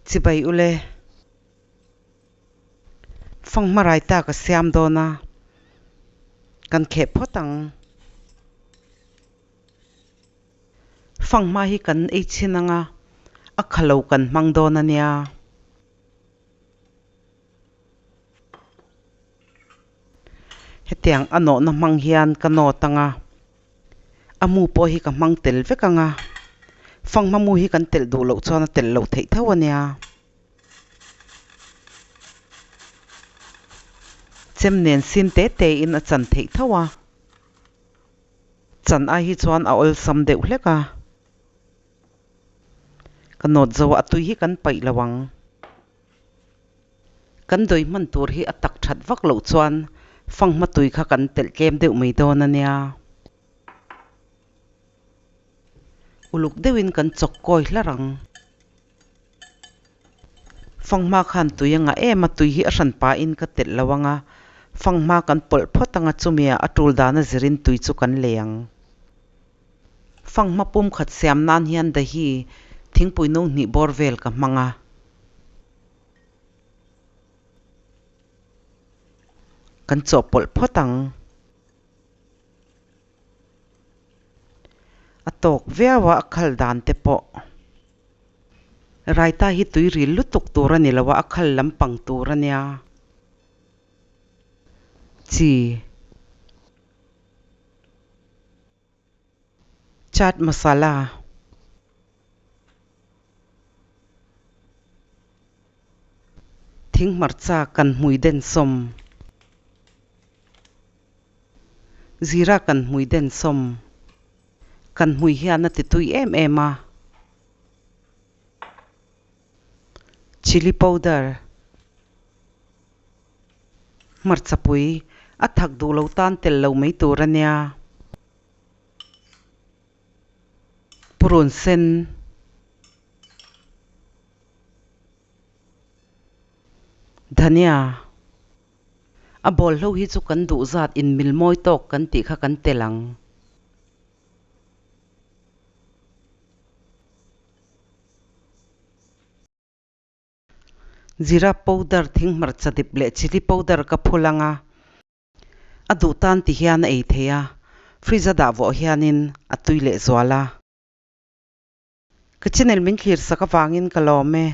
Chibai ule. Fanghma raita ka siam dawn a, kan kheh phawt ang. Fanghma hi kan ei chhin ang a, a khalo kan hmang dawn a nia. Hetiang a nawhna hmang hian ka nawt ang a, a mu pawh hi ka hmang tel vek ang a, fanghma mu hi kan telh duh loh chuan a telh loh theih tho a nia. Chem nen sin te te in a chan theih tho a, chan ai hi chuan a awlsam deuh hlek a. Ka nawt zo a, a tui hi kan paih lo ang. Kan dawi hman tur hi a tak that vak loh chuan fanghma tui kha kan telh tlem deuh mai dawn a nia. Uluk deuhin kan chawk kawi hlar ang. Fanghma khan tui a ngah em a, tui hi a hran pahin ka telh lo ang a, fanghma kan pawlh phawt ang a, chumia a tul dana zirin tui chu kan lei ang. Fanghma pum khat siam nan hian dahi thingpui no hnih bawr vel ka hmang a. Kan chawhpawlh phawt ang. A tawk viau a, a khal dan te pawh. Raita hi tui ril lutuk tur a ni lo a, a khal lampang tur a nia. Chi. Chaat masala. Thing hmarcha kan hmui den sawm. Zira kan hmui den sawm. Kan hmui hian a ti tui em em a. Chilli powder. Hmarchapui a thak duh lo tan tel lo mai tur a nia. Purun sen. Dhania. A bawlhlo hi chu kan duh zat in mil mawi tawk kan tih kha kan tel ang. Zira powder, thinghmarcha dip leh chilli powder ka phul ang a. A duh tan ti hian a ei thei a, fridge a dah vawh hianin a tui leh zual a. Ka channel min thlir sak avangin ka lawm e.